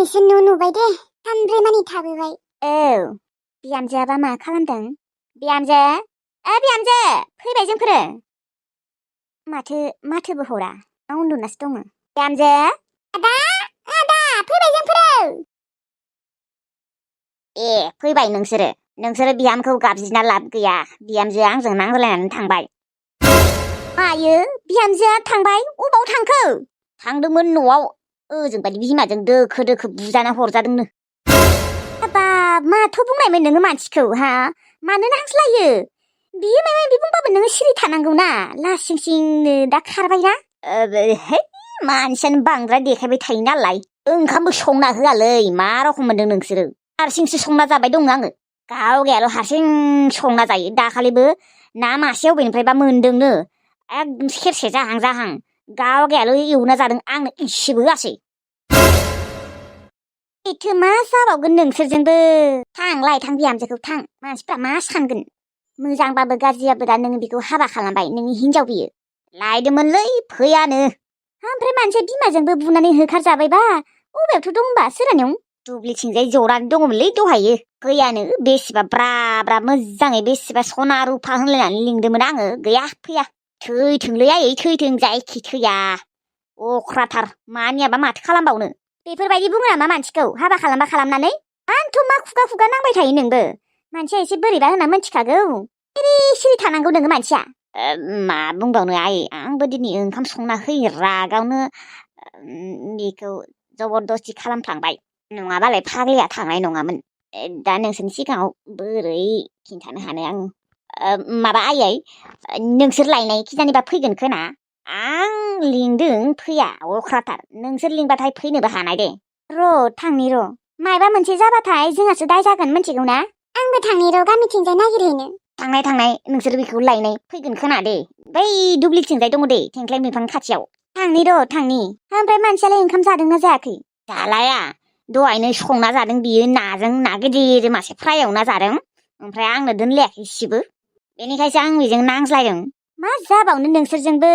दिनैसो नुबाय दे सानब्रै मानि थाबोबाय। बिहामजोआबा मा खालामदों? बिहामजो बिहामजो फैबाय जोंफोरो। माथोबो हरा उन्दुनासो दङ। बिहामजो आदा फैबाय जोंफोरो। फैबाय नोंसोरो बिहामखौ गाबज्रिना लाब गैया। बिहामजोआ आंजों नांज्लायनानै थांबाय। मायो बिहामजोआ थांबाय? अबाव थांखो? थांदोंमोन न'आव ओजोंबादि बिमाजों दोखो बुजाना हरजादोंनो। हाबाब माथो बुंनायमोन नोङो मानसिखौ हा? मानो नांज्लायो? बियो माबा माबि बुंबाबो नोङो सिरि थानांगौना। लासिंसिंनो दा खारबायना। मानसियानो बांद्राय देखायबाय थायो नालाय। ओंखामबो संना होआलै मा रखम मोनदों नोंसोरो? हारसिंसो संना जाबाय दङ आङो। गावगायाल' हारसिं संना जायो। दाखालिबो ना मासे अबेनिफ्रायबा मोनदोंनो एकदम सेरसे जाहां गावगायाल' एवना जादों आंनो इसेबो होआसै। एथो मा जाबावगोन नोंसोरजोंबो? थां बिहामजोखौ थां। मानसिफ्रा मा सानगोन? मोजांबाबो गाज्रियाबो दा नोङो बेखौ हाबा खालामबाय। नोंनि हिनजाव बियो लायदोंमोनलै फैयानो। ओमफ्राय मानसिया बिमाजोंबो बुनानै होखारजाबायबा अबेयावथ' दं होनबा सोरानियाव? दुब्लिथिंजाय जनानै दङमोनलै दहायो। फैयानो बेसेबा ब्रा मोजाङै बेसेबा सना रुफा होनलायनानै लिंदोंमोन आङो। गैया फैया। थैथोंलै आयै थैथों जायखि थैया। अख्राथार मानियाबा माथो खालामबावनो। बेफोरबायदि बुङो नामा मानसिखौ हाबा खालामनानै? आंथ' मा खुगा नांबाय थायो नोंबो? मानसिया एसे बोरैबा होनना मिथिखागौ। सिरि थानांगौ नोङो मानसिया। मा बुंबावनो आयै आंबो दिनै ओंखाम संना होयो रागावनो बेखौ जबरदस्ति खालामफ्लांबाय। नङाबालाय फाग्लिया थांनाय नङामोन। दा नोंसोरनि सिगाङाव बोरै खिन्थानो हानो आं। माबा आयै नोंसोर लायनाय खिजानिबा फैगोन खोना? आं लिंदों फैया अख्राथार। नोंसोर लिंबाथाय फैनोबो हानाय दे। थांनि र'। मायबा मोनसे जाबाथाय जोंहासो दाय जागोन मिथिगौ ना? आंबो थांनि र' गामिथिंजाय नागिरहैनो। थांनाय नोंसोर बेखौ लायनाय फैगोन खोना दे। बै दुब्लिथिंजाय दङ दे थेंख्लाय बिफां खाथियाव। थांनि। ओमफ्राय मानसियालाय ओंखाम जादोंना जायाखै? जालाया दहायनो संना जादों बियो नाजों ना गिदिर मासे फ्राय एवना जादों। ओमफ्राय आंनो दोनलायाखै इसेबो। बेनिखायसो आं बेजों नांज्लायदों। मा जाबावनो नोंसोरजोंबो?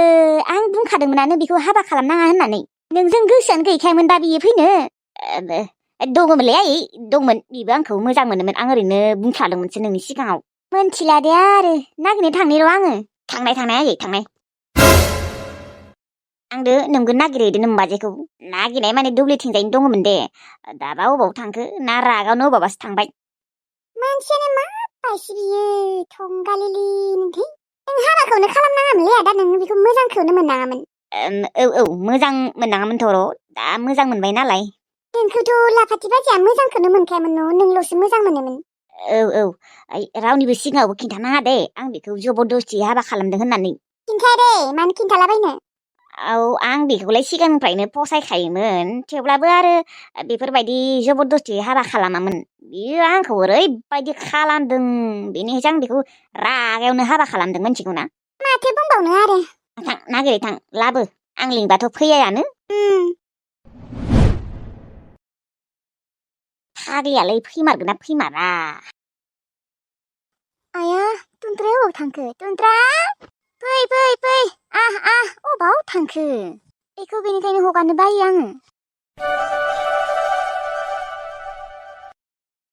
आं बुंखादोंमोनानो बेखौ हाबा खालामनाङा होननानै। नोंजों गोसोआनो गैखायामोनबा बियो फैनो? दङमोनलै आयै दंमोन। बिबो आंखौ मोजां मोनोमोन। आं ओरैनो बुंफ्लादोंमोनसो नोंनि सिगाङाव। मोनथिला दे आरो नागिरनो थांनि र' आङो। थांनाय आयै थांनाय। आंदो नोंबो नागिरहैदो नोम्बाजैखौ। नागिरनाय माने दुब्लिथिंजायनो दङमोन दे। दाबा अबाव थांखो ना रागावनो अबावबासो थांबाय। मानसियानो मा बायसि बियो थंगालिलि नोंथै। नों हाबाखौनो खालामनाङामोनलै आदा। नों बेखौ मोजांखौनो मोननाङामोन। मोजां मोननाङामोनथ' र'। दा मोजां मोनबाय नालाय। नोंखौथ' लाफाथि बाजैया मोजांखौनो मोनखायामोन नोंल'सो मोजां मोनोमोन। रावनिबो सिगाङावबो खिन्थानाङा दे आं बेखौ जबरदस्ति हाबा खालामदों होननानै। खिन्थाया दे मानो खिन्थालाबायनो। आं बेखौलाय सिगांनिफ्रायनो फसायखायोमोन। थेवब्लाबो आरो बेफोरबायदि जबरदस्ति हाबा खालामामोन। बियो आंखौ ओरैबायदि खालामदों बेनिखायसो आं बेखौ रागायावनो हाबा खालामदों मिथिगौ ना? माथो बुंबावनो आरो। थां नागिरै थां लाबो। आं लिंबाथ' फैयायानो। फाग्लियालाय फैमारगोन ना फैमारा? आया टुनट्राया अबाव थांखो? टुनट्रा फै। अबाव थांखो? बेखौ बेनिखायनो हगारनो बायो आङो।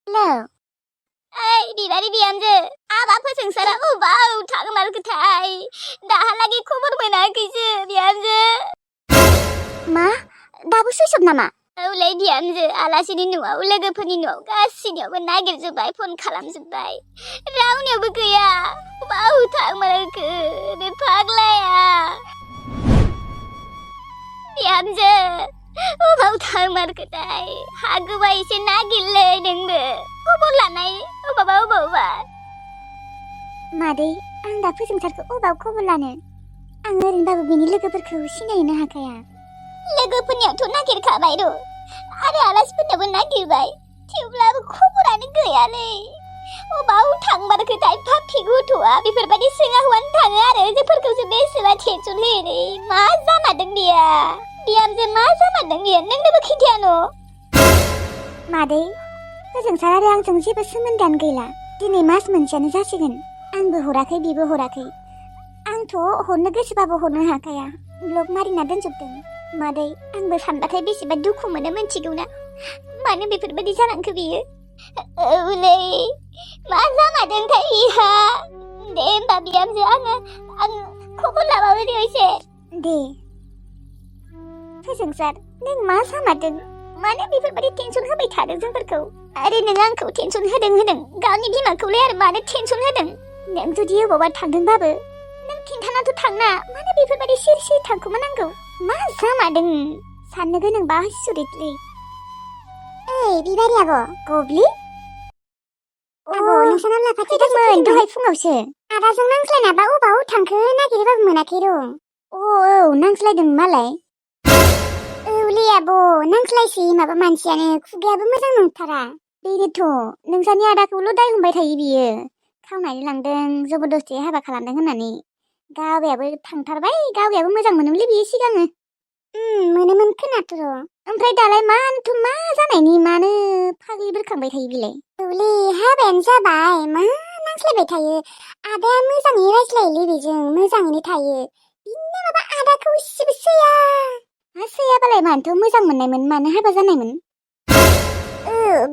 हेलौ बिबारि बिहामजो हाबा फोजोंसारा अबाव थांमारखोथाय? दाहालागै खबर मोनाखैसो बिहामजो। मा दाबो सुइसअफ नामा? औलै बिहामजो आलासिनि न'आव लोगोफोरनि न'आव गासिनियावबो नागिरजोब्बाय फन खालामजोब्बाय। रावनियावबो गैया। अबाव थांमारखो बे फाग्लाया? बिहामजो अबाव थांमारखोथाय? हागौबा एसे नागिरलै नोंबो खबर लानाय अबावबा। मादै आं दा फोजोंसारखौ अबाव खबर लानो? आं ओरैनोबाबो बिनि लोगोफोरखौ सिनायनो हाखाया। लोगोफोरनियावथ' नागिरखाबाय र' आरो आलासिफोरनियावबो नागिरबाय। थेवब्लाबो खबरानो गैयालै। अबाव थांमारखोथाय फाफि गथ'आ बेफोरबायदि सोङा हौवानो थाङो आरो जोंफोरखौसो बेसेबा टेनसन होयोलै। मा जामारदों बियो? बिहामजो मा जामारदों बियो? नोंनोबो खिन्थाया न'? मादै फोजोंसार आरो आंजों जेबो सोमोन्दोआनो गैला। दिनै मास मोनसेयानो जासिगोन। आंबो हराखै बिबो हराखै। आंथ' हरनो गोसोबाबो हरनो हाखाया। ब्लक मारिना दोनजोबदों। मादै आंबो सानबाथाय बेसेबा दुखु मोनो मिथिगौना मानो बेफोरबायदि जालांखो बियो औलै मा जामारदोंथाय बिहा दे होमबा बिहामजो आं खबर लाबाबो एसे दे फोजोंसार नों मा जामारदों मानो बेफोरबायदि टेनसन होबाय थादों जोंफोरखौ आरो नों आंखौ टेनसन होदों गावनि बिमाखौलाय आरो मानो टेनसन होदों नों जुदि अबावबा थांदोंबाबो नों खिन्थानाथ' थांना मानो बेफोरबायदि सिरि थांखुमानांगौ मा जामारदों साननो गोनांबा सुरितलै ओइ बिबारि आब' गब्लि आब' नोंसानाव लाफाथि फैदोंमोन दहाय फुङावसो आदाजों नांज्लायनाबा अबाव थांखो नागिरबाबो मोनाखै र' औ नांज्लायदों मालाय औलै आब' नांज्लायसै माबा मानसियानो खुगायाबो मोजां नंथारा बेनोथ' नोंसानि आदाखौल' दाय हमबाय थायो बियो खावनानै लांदों जबरदस्ति हाबा खालामदों होननानै गावयाबो थांथारबाय गावयाबो मोजां मोनोमोनलै बियो सिगाङो मोनोमोन खोनाथ' र' ओमफ्राय दालाय मानोथ' मा जानायनि मानो फाग्लि बोरखांबाय थायो बिलाय औलै हाबायानो जाबाय मा नांज्लायबाय थायो आदाया मोजाङै रायज्लायोलै बेजों मोजाङैनो थायो बिनो माबा आदाखौ इसेबो सैया सैयाबालाय मानोथ' मोजां मोननायमोन मानो हाबा जानायमोन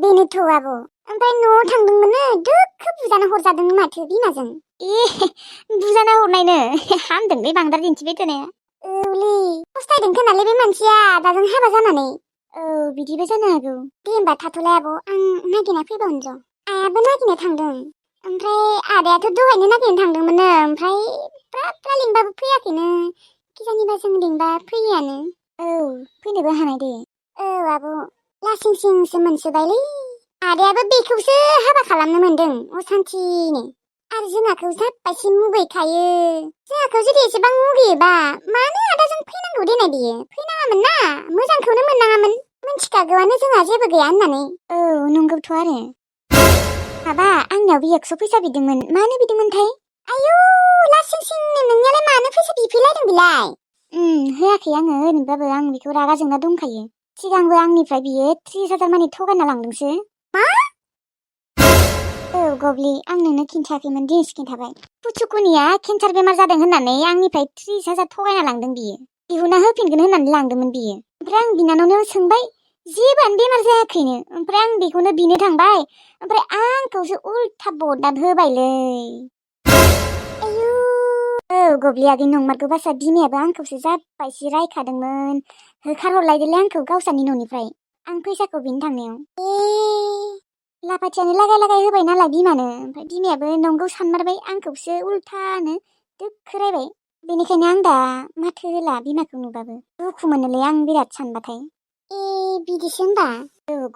बेनोथ' आब' ओमफ्राय न'आव थांदोंमोननो दोखो बुजाना हरजादोंमोन माथो बिमाजों बुजाना हरनायनो हामदोंलै बांद्राय दिन्थिबाय थानाया औलै फस्थायदों खोनालै बे मानसिया आदाजों हाबा जानानै बिदिबो जानो हागौ दे होमबा थाथ'लाय आब' आं नागिरना फैबावनो ज' आयाबो नागिरनो थांदों ओमफ्राय आदायाथ' दहायनो नागिरनो थांदोंमोननो ओमफ्राय ब्रा लिंबाबो फैयाखैनो किजानिबा जों लिंबा फैयानो फैनोबो हानाय दे आब' लासिं सिंसो मोनसोबायलै आदायाबो बेखौसो हाबा खालामनो मोनदों असान्थिनो आरो जोंहाखौ जाब्बायसो मुगैखायो जोंहाखौ जुदि एसेबां मुगैयोबा मानो आदाजों फैनांगौ देनाय बियो फैनाङामोन ना मोजांखौनो मोननाङामोन मिन्थिखागौआनो जोंहा जेबो गैया होननानै नंगौथ' आरो माबा आंनाव 100 फैसा बिदोंमोन मानो बिदोंमोनथाय आयौ लासिं सिंनो नोंनियालाय मानो फैसा बिफैलायदों बिलाय होआखै आङो ओरैनोबाबो आं बेखौ रागा जोंना दंखायो सिगांबो आंनिफ्राय बियो 30,000 मानि थगायना लांदोंसो मा गब्लि आं नोंनो खिन्थायाखैमोन दिनैसो खिन्थाबाय पुचुकुनिया केन्सार बेमार जादों होननानै आंनिफ्राय 30,000 थगायना लांदों बियो दिहुना होफिनगोन होननानै लांदोंमोन बियो ओमफ्राय आं बिनानावनाव सोंबाय जेबोआनो बेमार जायाखैनो ओमफ्राय आं बेखौनो बिनो थांबाय ओमफ्राय आंखौसो उल्था बदनाम होबायलै गब्लि आगै नंमारगौ बासा बिमायाबो आंखौसो जाब्बायसि रायखादोंमोन होखारहरलायदोलै आंखौ गावसानि न'निफ्राय आं फैसाखौ बिनो थांनायाव लाफाथियानो लागाय होबाय नालाय बिमानो ओमफ्राय बिमायाबो नंगौ सानमारबाय आंखौसो उल्थानो दोखो रायबाय बेनिखायनो आं दा माथो होला बिमाखौ नुबाबो दुखु मोनोलै आं बिराद सानबाथाय बिदिसो होनबा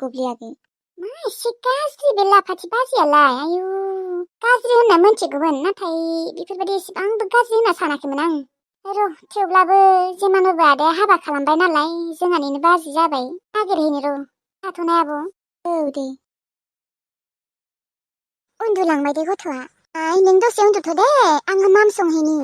गब्लि आगै मा एसे गाज्रि बे लाफाथि बाजैयालाय आयु गाज्रि होनना मोनथिगौमोन नाथाय बेफोरबायदि एसेबांबो गाज्रि होनना सानाखैमोन आं र' थेवब्लाबो जेमानबो आदाया हाबा खालामबाय नालाय जोंहानिनो बाजै जाबाय नागिरहैनो र' थाथ'नाय आब' दे उन्दुलांबाय दे गथ'आ नों दसे उन्दुथ' दे आङो माम संहैनि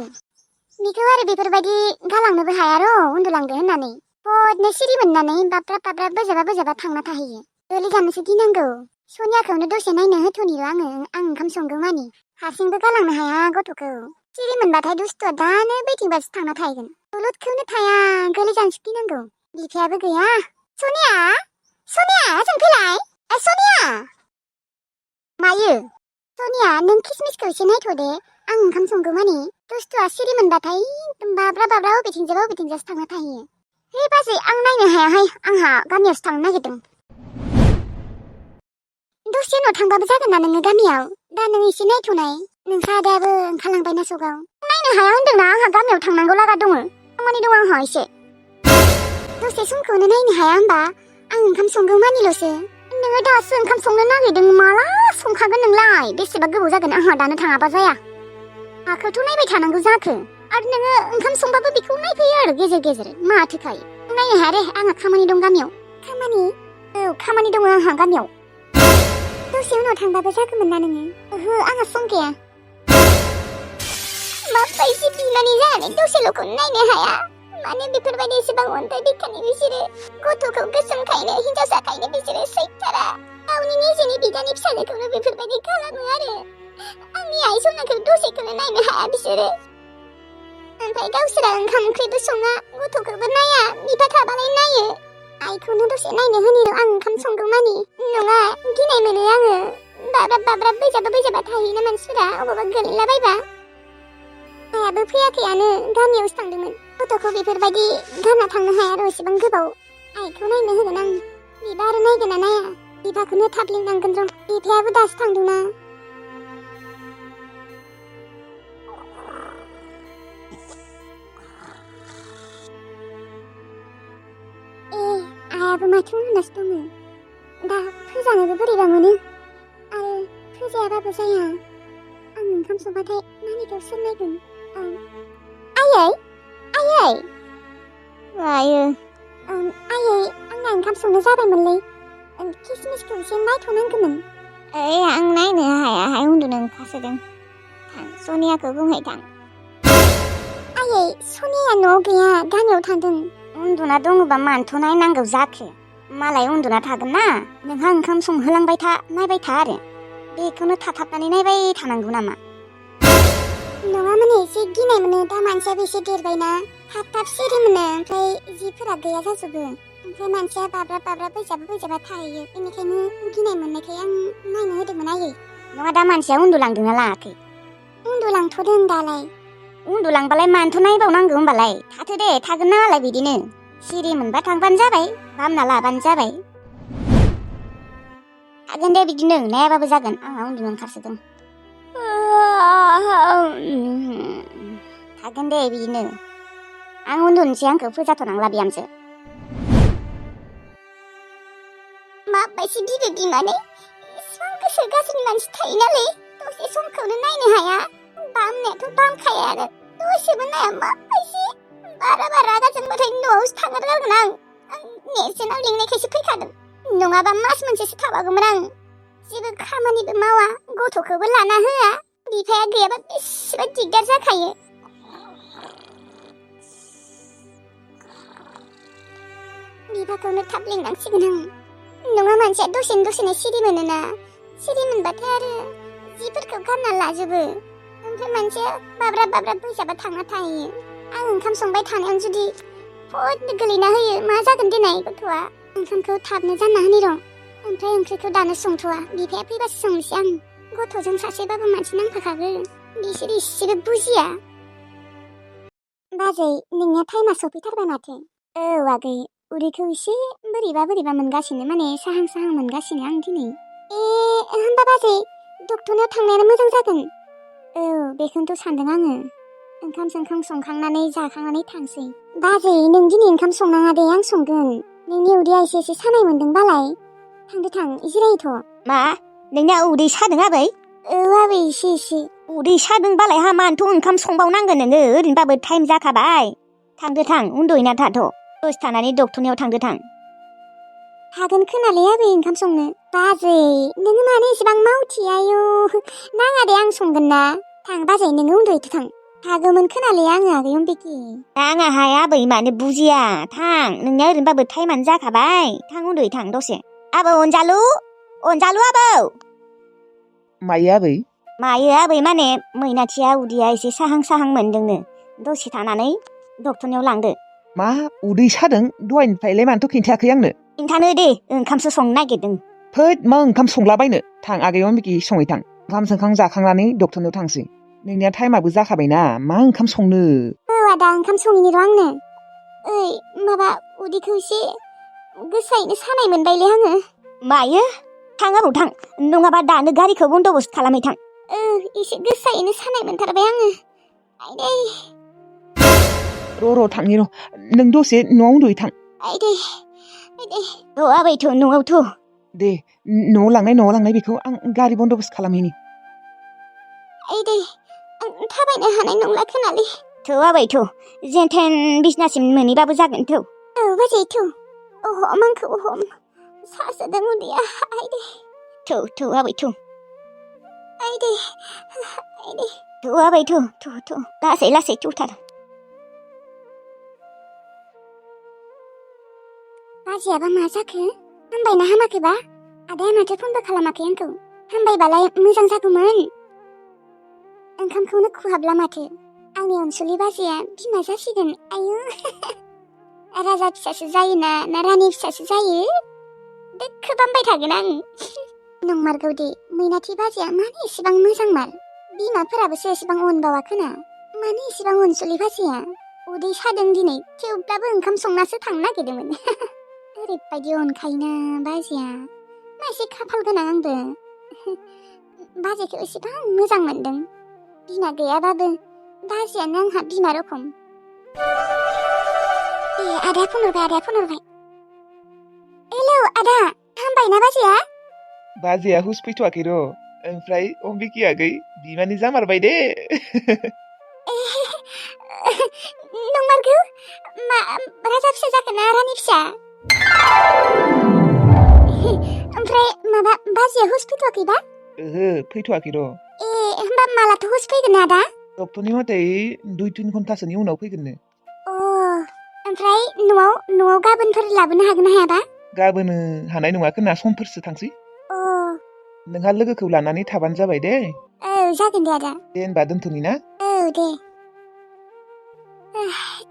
बेखौ आरो बेफोरबायदि गालांनोबो हाया र' उन्दुलांदो होननानै बदनो सिरि मोननानै बाब्रा बोजाबा थांना थाहैयो गोलै जानोसो गिनांगौ सनियाखौनो दसे नायनो होथ'निर' आं ओंखाम संगौ मानि हारसिंबो गालांनो हाया गथ'खौ सिरि मोनबाथाय दुस्थुआ दानो बैथिंबासो थांना थाहैगोन दलदखौनो थाया गोलै जानोसो गिनांगौ बिफायाबो गैया सनिया जों फैलाय सनिया मायो सनिया नों किसमिसखौ एसे नायथ' दे आं ओंखाम संगौ मानि दुस्थुआ सिरि मोनबाथाय बाब्रा बबेथिंजासो थांना थाहैयो हे बाजै आं नायनो हायाहाय आंहा गामियावसो थांनो नागिरदों दसे उनाव थांबाबो जागोन ना नोङो गामियाव दा नों एसे नायथ'नाय नोंसा आदायाबो ओंखारलांबायना सगाव नायनो हाया होनदोंना आंहा गामियाव थांनांगौ लागा दङ खामानि दं आंहा एसे दसे समखौनो नायनो हाया होनबा आं ओंखाम संगौ मानिल'सो नोङो दासो ओंखाम संनो नागिरदों माला संखागोन नोंलाय बेसेबा गोबाव जागोन आंहा दानो थाङाबा जाया माखौथ' नायबाय थानांगौ जाखो आरो नोङो ओंखाम संबाबो बेखौ नायफैयो आरो गेजेर माथोखाय नायनो हाया दे आंहा खामानि दं गामियाव खामानि दङ आंहा गामियाव दसे उनाव थांबाबो जागौमोन ना नोङो ओहो आंहा सम गैया माबायदि बिमानि जानानै दसेल'खौ नायनो हाया माने बेफोरबायदि एसेबां अन्थाइ बिखानि बिसोरो गथ'खौ गोसोमखायनो हिनजावसाखायनो बिसोरो सैथारा गावनि निजेनि बिदानि फिसाजोखौनो बेफोरबायदि खालामो आरो आंनि आइ सनाखौ दसेखौनो नायनो हाया बिसोरो ओमफ्राय गावसोरा ओंखाम ओंख्रिबो सङा गथ'खौबो नाया बिफा थाबालाय नायो आइखौनो दसे नायनो होनि र' आं ओंखाम संगौमानि नङा गिनाय मोनो आङो बाब्राब बैजाबा थाहैयोना मानसिफोरा अबावबा गोलैलाबायबा आइयाबो फैयाखैयानो गामियावसो थांदोंमोन गथ'खौ बेफोरबायदि गारना थांनो हाया र' एसेबां गोबाव आइखौ नायनो होगोन आं बिबा आरो नायगोन ना नाया बिफाखौनो थाब लिंनांगोन र' बिफायाबो दासो थांदोंना आइयाबो माथो उन्दुनासो दङ दा फोजानोबो बोरैबा मोनो आरो फोजायाबाबो जाया आं ओंखाम संबाथाय नानिखौ सोर नायगोन आइयै आयो आइयै आंना ओंखाम संनो जाबायमोनलै किसमिसखौ एसे नायथ'नांगौमोन आं नायनो हायाहाय उन्दुनो ओंखारसोदों थां सनियाखौ बुंहै थां आइयै सनिया न'आव गैया गामियाव थांदों उन्दुना दङबा मानोथ' नायनांगौ जाखो मालाय उन्दुना थागोन ना नोंहा ओंखाम संहोलांबाय था नायबाय था आरो बेखौनो थाथाबनानै नायबाय थानांगौ नामा नङा माने एसे गिनाय मोनो दा मानसियाबो एसे देरबायना थाब सिरि मोनो ओमफ्राय जिफोरा गैया जाजोबो ओमफ्राय मानसिया बाब्राब बैजाबा थाहैयो बेनिखायनो गिनाय मोननायखाय आं नायनो होदोंमोन आइयै नङा दा मानसिया उन्दुलांदोंना लाङाखै उन्दुलांथ'दों दालाय उन्दुलांबालाय मानोथ' नायबावनांगौ होमबालाय थाथो दे थागोन नालाय बिदिनो सिरि मोनबा थांबानो जाबाय बामना लाबानो जाबाय थागोन दे बिदिनो नायाबाबो जागोन आंहा उन्दुनो ओंखारसोदों थागोन दे बिदिनो आं उन्दुनोसै आंखौ फोजाथ'नांला बिहामजो माबायदि गिदिर बिमानै इसिबां गोसो गाज्रि मानसि थायो नालाय दसे समखौनो नायनो हाया बामनायाथ' बामखाया आरो दसेबो नाया माबायदि बारा रागा जोंबाथाय न'आवसो थांगारगोन आं नेर्सोनाव लिंनायखायसो फैखादों नङाबा मास मोनसेसो थाबागौमोन आं जेबो खामानिबो मावा गथ'खौबो लाना होआ बिफाया गैयाबा बेसेबा दिगदार जाखायो बिफाखौनो थाब लिंनांसिगोन आं नङा मानसिया दसेनो सिरि मोनोना सिरि मोनबाथाय आरो जिफोरखौ गारना लाजोबो ओमफ्राय मानसिया बाब्राब बैजाबा थांना थाहैयो आं ओंखाम संबाय थानायाव जुदि फदनो गोलैना होयो मा जागोन देनाय गथ'आ ओंखामखौ थाबनो जानना होनि र' ओमफ्राय ओंख्रिखौ दानो संथ'वा बिफाया फैबासो संनोसै आं गथ'जों सासेबाबो मानसि नांफाखागो बिसोर इसेबो बुजिया बाजै नोंनिया टाइमा सफैथारबाय माथो औ आगै उदैखौ एसे बोरैबा मोनगासिनो माने साहां मोनगासिनो आं दिनै होमबा बाजै डक्टरनाव थांनायानो मोजां जागोन औ बेखौनोथ' सानदों आङो ओंखाम संखांनानै जाखांनानै थांसै बाजै नों दिनै ओंखाम संनाङा दे आं संगोन नोंनि उदैया एसे सानाय मोनदों बालाय थां जिरायथ' मा नोंनिया उदै सादों आबै औ आबै एसे उदै सादोंबालाय हामानोथ' ओंखाम संबावनांगोन नोङो ओरैनोबाबो टाइम जाखाबाय थां उन्दुहैना थाथ' दसे थानानै डक्टरनियाव थां हागोन खोनालै आबै ओंखाम संनो बाजै नोङो मानो एसेबां मावथि आयु नाङा दे आं संगोन ना थां बाजै नोङो उन्दुहैथ' थां हागौमोन खोनालै आङो आगै अम्बिके नाङाहाय आबै मानो बुजिया थां नोंनिया ओरैनोबाबो टाइमानो जाखाबाय थां उन्दुहै थां दसे आबौ अनजालु आबौ मायो आबै माने मैनाथिया उदैया एसे साहां मोनदोंनो दसे थानानै डक्टरनियाव लांदो मा उदै सादों दहायनिफ्रायलाय मानोथ' खिन्थायाखै आंनो खिन्थानो दे ओंखामसो संनो नागिरदों फैद मा ओंखाम संलाबायनो थां आगैयाव बिखि सङै थां ओंखाम सोंखां जाखांनानै डक्टरनाव थांसै नोंनिया टाइमाबो जाखाबायना मा ओंखाम संनो औ आदा ओंखाम सङैनि र' आंनो ओइ माबा उदैखौ एसे गोसायैनो सानाय मोनबायलै आङो मायो थां आबौ थां नङाबा दानो गारिखौ बन्द'बस्त खालामै थां एसे गोसायैनो सानाय मोनथारबाय आङो आइदै र' थांनि र' नों दसे न'आव उन्दुयै थां आइदै आबैथ' न'आवथ' दे न'आव लांनाय बेखौ आं गारि बन्द'बस्त खालामहैनि आइदै आं थाबायनो हानाय नंला खोनालै आबैथ' जेनथेन बिसनासिम मोनहैबाबो जागोन औ बाजै हम आंखौ हम सासोदों उदैया आइदै आबै आइदै आबै लासै थौथार बाजैयाबा मा जाखो हामबायना हामाखैबा आदाया माथो फनबो खालामाखै आंखौ हामबायबालाय मोजां जागौमोन ओंखामखौनो खुहाबला माथो आंनि अनसुलि बाजैया बिमा जासिगोन आयु राजा फिसासो जायोना ना रानि फिसासो जायो दोखो बामबाय थागोन आं नंमारगौ दे मैनाथि बाजैया मानो एसेबां मोजांमार बिमाफोराबोसो एसेबां अनबावा खोना मानो एसेबां अनसुलि बाजैया उदै सादों दिनै थेवब्लाबो ओंखाम संनासो थांनो नागिरदोंमोन ओरैबायदि अनखायोना बाजैया मा एसे खाफाल गोनां आंबो बाजैखौ एसेबां मोजां मोनदों बिमा गैयाबाबो बाजैयानो आंहा बिमा रखम आदाया फन हरबाय हेलौ आदा हामबायना बाजैया बाजैया हुस फैथ'वाखै र' ओमफ्राय अम्बिकी आगै बिमानि जामारबाय दे नंमारगौ मा राजा फिसा जाखो ना रानि फिसा ओमफ्राय माबा बाजैया हुस फैथ'वाखैबा ओहो फैथ'वाखै र' होमबा मालाथो हुस फैगोन आदा डक्टरनि मथे 2-3 घन्टासोनि उनाव फैगोननो ओमफ्राय न'आव गाबोनफोर लाबोनो हागोन ना हायाबा गाबोनो हानाय नङा खोना समफोरसो थांसै नोंहा लोगोखौ लानानै थाबानो जाबाय दे जागोन दे आदा दे होनबा दोनथ'नि ना दे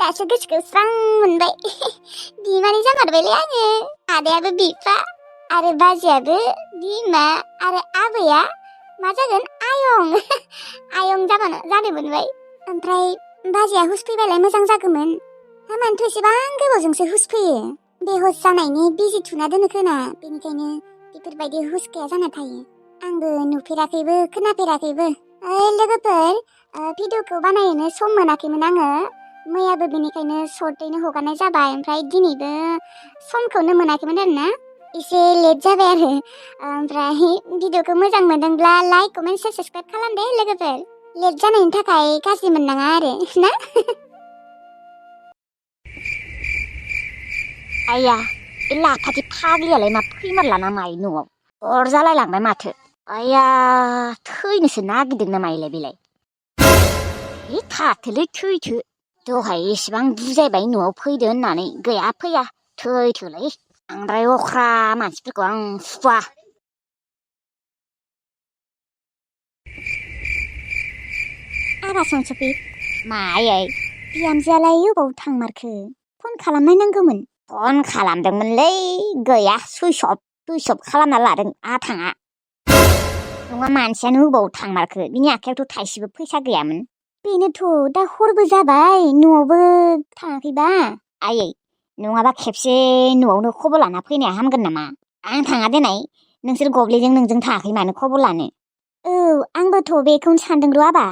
दासो गोसोखौ स्रां मोनबाय बिमानि जामारबायलै आङो आदायाबो बिफा आरो बाजैयाबो बिमा आरो आबैया मा जागोन आयं जानो मोनबाय ओमफ्राय बाजैया हुस फैबालाय मोजां जागौमोन मानोथ' एसेबां गोबावजोंसो हुस फैयो बेहुस जानायनि बिजि थुना दोनो खोना बेनिखायनो बेफोरबायदि हुसखाया जाना थायो आंबो नुफेराखैबो खोनाफेराखैबो लोगोफोर भिडिअखौ बानायनो सम मोनाखैमोन आङो मैयाबो बेनिखायनो सर्टैनो हगारनाय जाबाय ओमफ्राय दिनैबो समखौनो मोनाखैमोन आरोना एसे लेट जाबाय आरो ओमफ्राय भिडिअखौ मोजां मोनदोंब्ला लाइक कमेन्ट शेयार साबस्क्राइब खालाम दे लोगोफोर लेट जानायनि थाखाय गाज्रि मोननाङा आरो ना आया बे लाखाथि फाग्लियालाय मा फैमारलाना मायो न'आव अरजालायलांबाय माथो आया थैनोसो नागिरदों ना मायोलाय बेलाय थाथोलै थैथो दहाय एसेबां बुजायबाय न'आव फैदो होननानै गैया फैया थैथोलै बांद्राय अख्रा मानसिफोरखौ आं सुखुवा आबा सनसफि मायै बिहामजोआलाय अबाव थांमारखो फन खालामनायनांगौमोन फन खालामदोंमोनलै गैया सुइस अफ खालामना लादों थाङा नङा मानसियानो अबाव थांमारखो बिनि आखायावथ' थाइसेबो फैसा गैयामोन बेनोथ' दा हरबो जाबाय न'आवबो थाङाखैबा आयै नङाबा खेबसे न'आवनो खबर लाना फैनाया हामगोन नामा आं थाङा देनाय नोंसोर गब्लेजों नोंजों थाङाखै मानो खबर लानो आंबोथ' बेखौनो सानदों र' आबा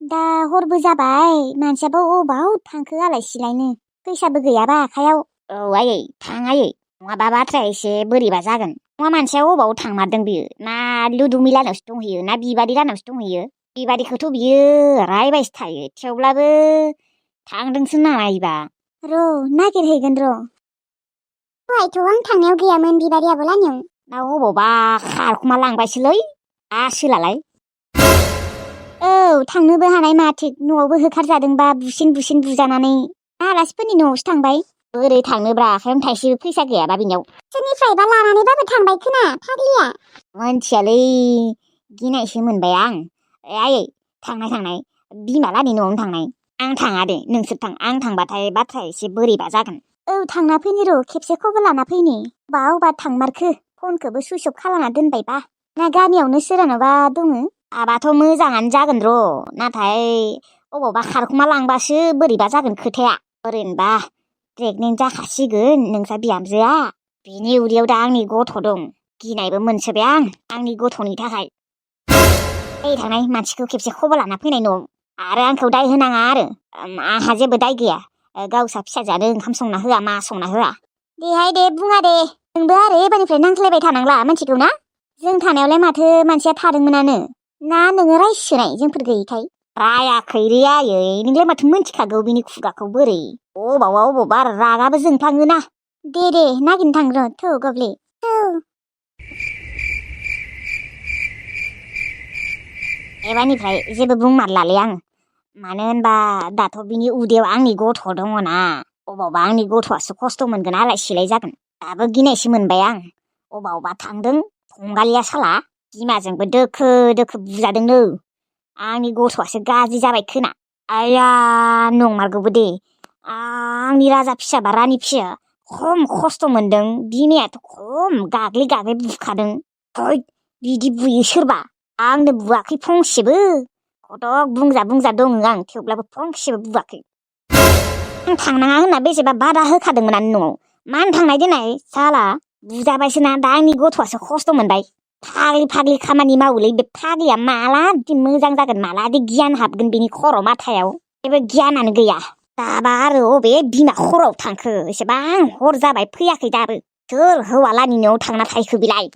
दा हरबो जाबाय मानसियाबो अबाव थांखो आलाय सिलायनो फैसाबो गैयाबा आखायाव आयै थां आयै नङाबा बाथ्राया एसे बोरैबा जागोन नङा मानसिया अबाव थांमारदों बियो ना लुदुमि लानावसो दंहैयो ना बिबारि लानावसो दंहैयो बिबारिखौथ' बियो रायबायसो थायो थेवब्लाबो थांदोंसो नामायोबा नागिरहैगोन र' दहायथ' आं थांनायाव गैयामोन बिबारि आब'लानियाव ना अबावबा खारखुमा लांबायसोलै आसोलालाय थांनोबो हानाय माथो न'आवबो होखारजादोंबा बुसिन बुजानानै आलासिफोरनि न'आवसो थांबाय बोरै थांनोब्रा आखायावनो थाइसेबो फैसा गैयाबा बिनियाव सोरनिफ्रायबा लानानैबाबो थांबाय खोना फाग्लिया मोनथियालै गिनायसो मोनबाय आं आयै थांनाय बिमालानि न'आवनो थांनाय आं थाङा दे नोंसोर थां आं थांबाथाय बाथ्राया एसे बोरैबा जागोन थांना फैनि र' खेबसे खबर लाना फैनि बा थांमारखो फनखौबो सुइस अफ खालामना दोनबायबा ना गामियावनो सोरहानावबा दङ आबाथ' मोजाङानो जागोन र' नाथाय अबावबा खारखुमा लांबासो बोरैबा जागोन खोथाया ओरैनोबा प्रेगनेन्ट जाखासिगोन नोंसा बिहामजोआ बिनि उदैयाव दा आंनि गथ' दं गिनायबो मोनसोबाय आंनि गथ'नि थाखाय थांनाय मानसिखौ खेबसे खबर लाना फैनाय न'आव आरो आंखौ दाय होनाङा आरो आंहा जेबो दाय गैया गावसा फिसाजोआनो ओंखाम संना होआ मा संना होआ देहाय दे बुङा दे नोंबो आरो एबारनिफ्राय नांज्लायबाय थानांला मिथिगौ ना जों थानायावलाय माथो मानसिया थादोंमोनानो ना नोङो रायसोनाय जोंफोर गैयिखाय रायाखै रे आयै नोंलाय माथो मोनथिखागौ बिनि खुगाखौ बोरै अबावबा रागाबो जोंफ्लाङोना दे नागिरनो थांनो र' थौ गब्ले एबारनिफ्राय जेबो बुंमारलालै आं मानो होनबा दाथ' बिनि उदैयाव आंनि गथ' दङना अबावबा आंनि गथ'आसो खस्थ' मोनगोन आलाय सिलाय जागोन दाबो गिनायसो मोनबाय आं अबावबा थांदों फंगालिया साला बिमाजोंबो दोखो बुजादोंनो आंनि गथ'आसो गाज्रि जाबाय खोना आया नंमारगौबो दे आंनि राजा फिसाबा रानि फिसाया खम खस्थ' मोनदों बिमायाथ' खम गाग्लि गाग्लि बुखादों थै बिदि बुयो सोरबा आंनो बुवाखै फंसेबो खदक बुंजा बुंजा दङ आं थेवब्लाबो फंसेबो बुवाखै आं थांनाङा होनना बेसेबा बादा होखादोंमोन आं न'आव मानो थांनाय देनाय साला बुजाबायसोना दा आंनि गथ'आसो खस्थ' मोनबाय फाग्लि फाग्लि खामानि मावोलै बे फाग्लिया माला बिदि मोजां जागोन माला बिदि गियान हाबगोन बिनि खर' माथायाव जेबो गियानानो गैया दाबा आरो अबे बिमा खर'आव थांखो एसेबां हर जाबाय फैयाखै दाबो सोर हौवालानि न'आव थांना थाहैखो बिलाय